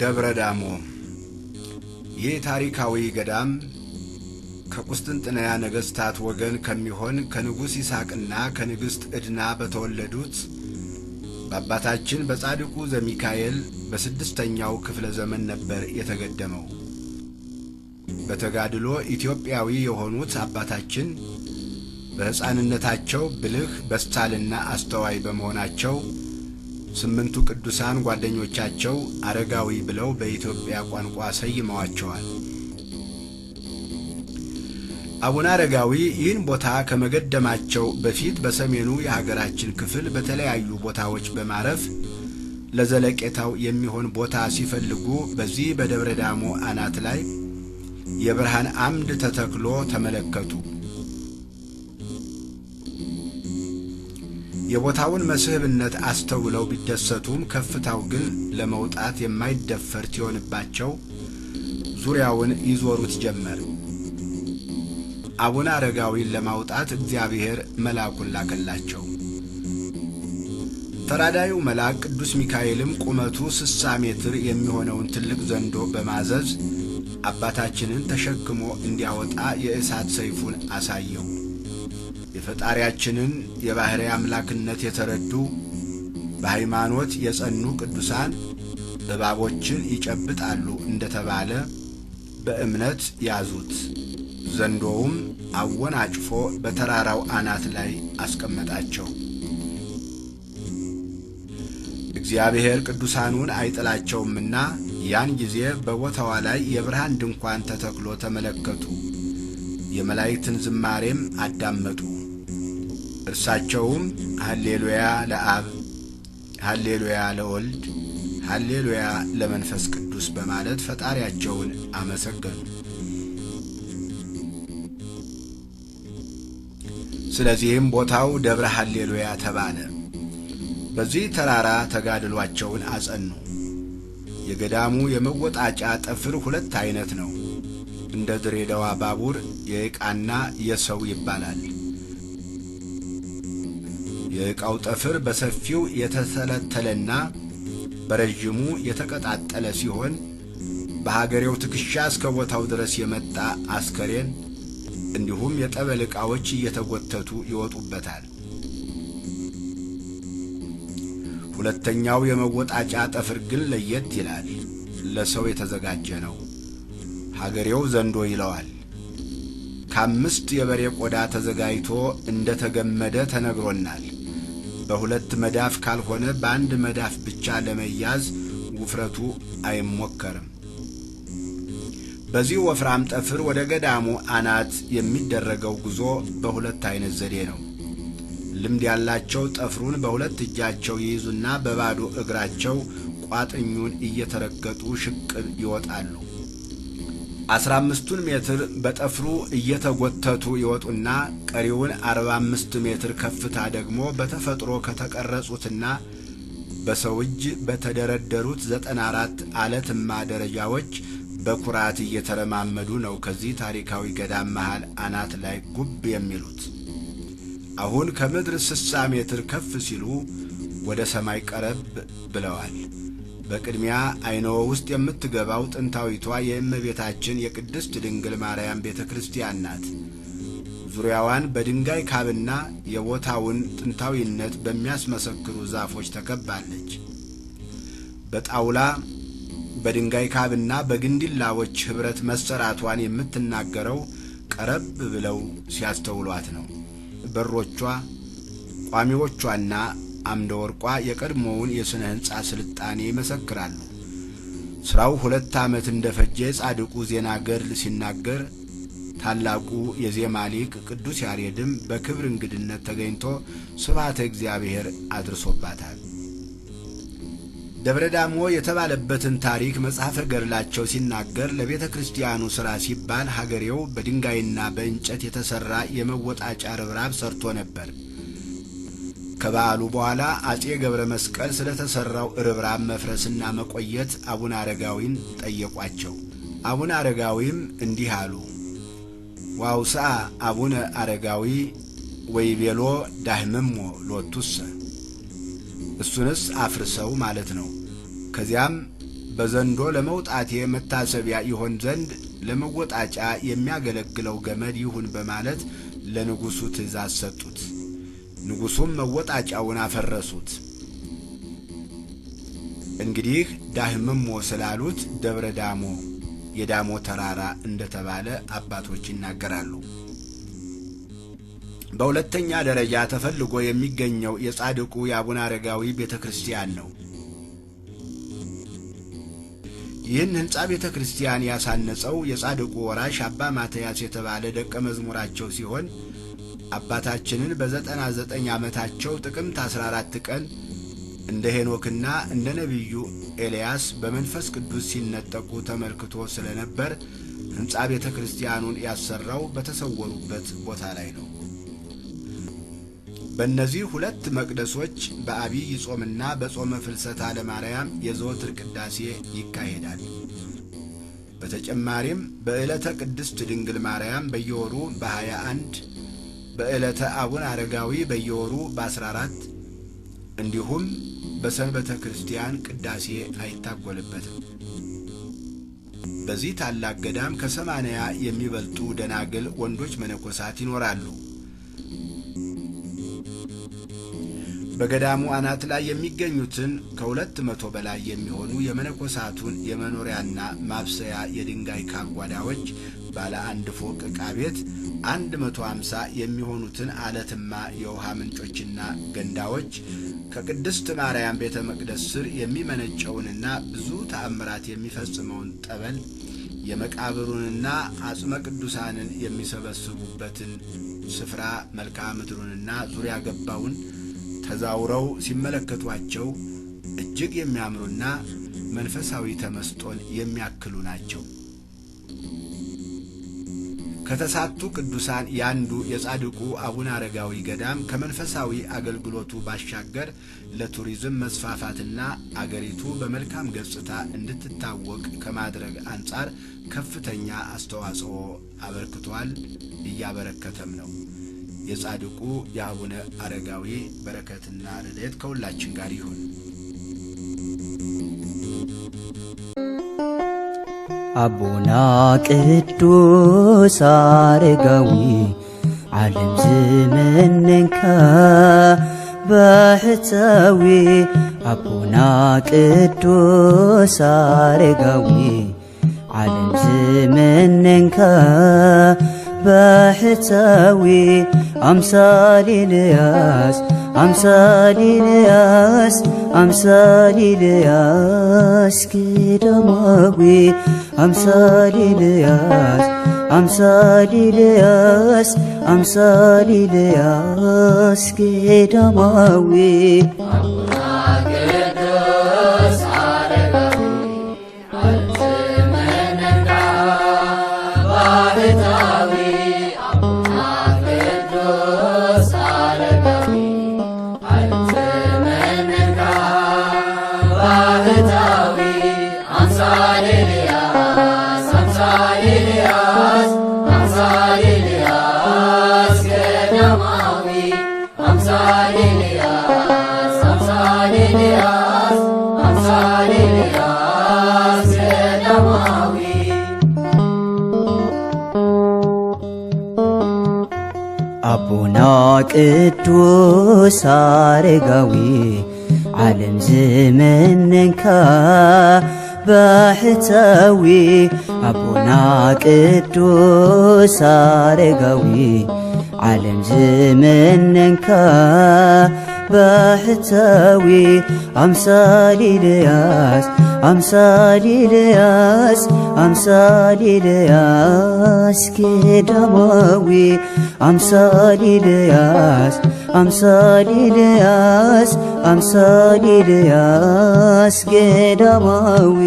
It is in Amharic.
ደብረ ዳሞ። ይህ ታሪካዊ ገዳም ከቁስጥንጥንያ ነገሥታት ወገን ከሚሆን ከንጉሥ ይስሐቅና ከንግሥት ዕድና በተወለዱት በአባታችን በጻድቁ ዘሚካኤል በ6ኛው ክፍለ ዘመን ነበር የተገደመው። በተጋድሎ ኢትዮጵያዊ የሆኑት አባታችን በሕፃንነታቸው ብልህ፣ በሳልና አስተዋይ በመሆናቸው 8ቱ ቅዱሳን ጓደኞቻቸው አረጋዊ ብለው በኢትዮጵያ ቋንቋ ሰይመዋቸዋል። አቡነ አረጋዊ ይህን ቦታ ከመገደማቸው በፊት በሰሜኑ የሀገራችን ክፍል በተለያዩ ቦታዎች በማረፍ ለዘለቄታው የሚሆን ቦታ ሲፈልጉ በዚህ በደብረ ዳሞ አናት ላይ የብርሃን አምድ ተተክሎ ተመለከቱ። የቦታውን መስህብነት አስተውለው ቢደሰቱም ከፍታው ግን ለመውጣት የማይደፈር ሲሆንባቸው ዙሪያውን ይዞሩት ጀመር። አቡነ አረጋዊን ለማውጣት እግዚአብሔር መልአኩን ላከላቸው። ተራዳዩ መልአክ ቅዱስ ሚካኤልም ቁመቱ 60 ሜትር የሚሆነውን ትልቅ ዘንዶ በማዘዝ አባታችንን ተሸክሞ እንዲያወጣ የእሳት ሰይፉን አሳየው። የፈጣሪያችንን የባሕርይ አምላክነት የተረዱ በሃይማኖት የጸኑ ቅዱሳን እባቦችን ይጨብጣሉ እንደተባለ በእምነት ያዙት። ዘንዶውም አወናጭፎ በተራራው አናት ላይ አስቀመጣቸው። እግዚአብሔር ቅዱሳኑን አይጥላቸውምና ያን ጊዜ በቦታዋ ላይ የብርሃን ድንኳን ተተክሎ ተመለከቱ። የመላእክትን ዝማሬም አዳመጡ። እርሳቸውም ሃሌሉያ ለአብ፣ ሃሌሉያ ለወልድ፣ ሃሌሉያ ለመንፈስ ቅዱስ በማለት ፈጣሪያቸውን አመሰገኑ። ስለዚህም ቦታው ደብረ ሃሌሉያ ተባለ። በዚህ ተራራ ተጋድሏቸውን አጸኑ። የገዳሙ የመወጣጫ ጠፍር 2 አይነት ነው። እንደ ድሬዳዋ ባቡር የዕቃና የሰው ይባላል። የዕቃው ጠፍር በሰፊው የተተለተለና በረጅሙ የተቀጣጠለ ሲሆን በሀገሬው ትከሻ እስከ ቦታው ድረስ የመጣ አስከሬን እንዲሁም የጠበል ዕቃዎች እየተጎተቱ ይወጡበታል። ሁለተኛው የመወጣጫ ጠፍር ግን ለየት ይላል። ለሰው የተዘጋጀ ነው። ሀገሬው ዘንዶ ይለዋል። ከ5 የበሬ ቆዳ ተዘጋጅቶ እንደተገመደ ተነግሮናል። በሁለት መዳፍ ካልሆነ በአንድ መዳፍ ብቻ ለመያዝ ውፍረቱ አይሞከርም። በዚህ ወፍራም ጠፍር ወደ ገዳሙ አናት የሚደረገው ጉዞ በሁለት አይነት ዘዴ ነው። ልምድ ያላቸው ጠፍሩን በሁለት እጃቸው ይይዙና በባዶ እግራቸው ቋጥኙን እየተረገጡ ሽቅብ ይወጣሉ። 15ቱን ሜትር በጠፍሩ እየተጎተቱ ይወጡና ቀሪውን 45 ሜትር ከፍታ ደግሞ በተፈጥሮ ከተቀረጹትና በሰው እጅ በተደረደሩት 94 አለትማ ደረጃዎች በኩራት እየተረማመዱ ነው ከዚህ ታሪካዊ ገዳም መሃል አናት ላይ ጉብ የሚሉት። አሁን ከምድር 60 ሜትር ከፍ ሲሉ ወደ ሰማይ ቀረብ ብለዋል። በቅድሚያ አይነወ ውስጥ የምትገባው ጥንታዊቷ የእመቤታችን የቅድስት ድንግል ማርያም ቤተክርስቲያን ናት። ዙሪያዋን በድንጋይ ካብና የቦታውን ጥንታዊነት በሚያስመሰክሩ ዛፎች ተከባለች። በጣውላ በድንጋይ ካብና በግንዲላዎች ኅብረት መሰራቷን የምትናገረው ቀረብ ብለው ሲያስተውሏት ነው። በሮቿ፣ ቋሚዎቿና አምደ ወርቋ የቀድሞውን የሥነ ሕንጻ ስልጣኔ ይመሰክራሉ። ሥራው 2 ዓመት እንደፈጀ ጻድቁ ዜና ገድል ሲናገር ታላቁ የዜማ ሊቅ ቅዱስ ያሬድም በክብር እንግድነት ተገኝቶ ስብሐተ እግዚአብሔር አድርሶባታል። ደብረ ዳሞ የተባለበትን ታሪክ መጽሐፈ ገድላቸው ሲናገር ለቤተ ክርስቲያኑ ሥራ ሲባል ሀገሬው በድንጋይና በእንጨት የተሠራ የመወጣጫ ርብራብ ሰርቶ ነበር። ከበዓሉ በኋላ አፄ ገብረ መስቀል ስለተሠራው ርብራብ መፍረስና መቆየት አቡነ አረጋዊን ጠየቋቸው። አቡነ አረጋዊም እንዲህ አሉ። ዋውስአ አቡነ አረጋዊ ወይቤሎ ዳህምሞ ሎቱሰ፣ እሱንስ አፍርሰው ማለት ነው። ከዚያም በዘንዶ ለመውጣቴ መታሰቢያ ይሆን ዘንድ ለመወጣጫ የሚያገለግለው ገመድ ይሁን በማለት ለንጉሡ ትእዛዝ ሰጡት። ንጉሡም መወጣጫውን አፈረሱት። እንግዲህ ዳህምሞ ስላሉት ደብረ ዳሞ የዳሞ ተራራ እንደተባለ አባቶች ይናገራሉ። በሁለተኛ ደረጃ ተፈልጎ የሚገኘው የጻድቁ የአቡነ አረጋዊ ቤተ ክርስቲያን ነው። ይህን ሕንፃ ቤተ ክርስቲያን ያሳነጸው የጻድቁ ወራሽ አባ ማትያስ የተባለ ደቀ መዝሙራቸው ሲሆን አባታችንን በ99 ዓመታቸው ጥቅምት 14 ቀን እንደ ሄኖክና እንደ ነቢዩ ኤልያስ በመንፈስ ቅዱስ ሲነጠቁ ተመልክቶ ስለነበር ሕንፃ ቤተ ክርስቲያኑን ያሰራው በተሰወሩበት ቦታ ላይ ነው። በእነዚህ ሁለት መቅደሶች በአብይ ጾምና በጾመ ፍልሰታ ለማርያም የዘወትር ቅዳሴ ይካሄዳል። በተጨማሪም በዕለተ ቅድስት ድንግል ማርያም በየወሩ በ21፣ በዕለተ አቡነ አረጋዊ በየወሩ በ14 እንዲሁም በሰንበተ ክርስቲያን ቅዳሴ አይታጎልበትም። በዚህ ታላቅ ገዳም ከ80 የሚበልጡ ደናግል ወንዶች መነኮሳት ይኖራሉ። በገዳሙ አናት ላይ የሚገኙትን ከ200 በላይ የሚሆኑ የመነኮሳቱን የመኖሪያና ማብሰያ የድንጋይ ካብ ጓዳዎች፣ ባለ አንድ ፎቅ ዕቃ ቤት፣ 150 የሚሆኑትን አለትማ የውሃ ምንጮችና ገንዳዎች፣ ከቅድስት ማርያም ቤተ መቅደስ ስር የሚመነጨውንና ብዙ ተአምራት የሚፈጽመውን ጠበል፣ የመቃብሩንና አጽመ ቅዱሳንን የሚሰበስቡበትን ስፍራ፣ መልክዓ ምድሩንና ዙሪያ ገባውን ተዛውረው ሲመለከቷቸው እጅግ የሚያምሩና መንፈሳዊ ተመስጦን የሚያክሉ ናቸው። ከተሳቱ ቅዱሳን ያንዱ የጻድቁ አቡነ አረጋዊ ገዳም ከመንፈሳዊ አገልግሎቱ ባሻገር ለቱሪዝም መስፋፋትና አገሪቱ በመልካም ገጽታ እንድትታወቅ ከማድረግ አንጻር ከፍተኛ አስተዋጽኦ አበርክቷል፣ እያበረከተም ነው። የጻድቁ የአቡነ አረጋዊ በረከትና ረድኤት ከሁላችን ጋር ይሁን። አቡና ቅዱስ አረጋዊ ዓለም ዝምንንካ ባሕታዊ፣ አቡና ቅዱስ አረጋዊ ዓለም ዝምንንካ ባሕታዊ፣ አምሳል ኤልያስ፣ አምሳል ኤልያስ፣ አምሳል ኤልያስ ገዳማዊ፣ አምሳል ኤልያስ፣ አምሳል ኤልያስ፣ አምሳል ኤልያስ ገዳማዊ። አቡና ቅዱስ አረጋዊ ዓለም ዝምንንካ ባሕታዊ፣ አቡና ቅዱስ አረጋዊ ዓለም ዝምንንካ ባሕታዊ፣ አምሳል ኤልያስ፣ አምሳል ኤልያስ፣ አምሳል ኤልያስ ገዳማዊ፣ አምሳል ኤልያስ፣ አምሳል ኤልያስ፣ አምሳል ኤልያስ ገዳማዊ።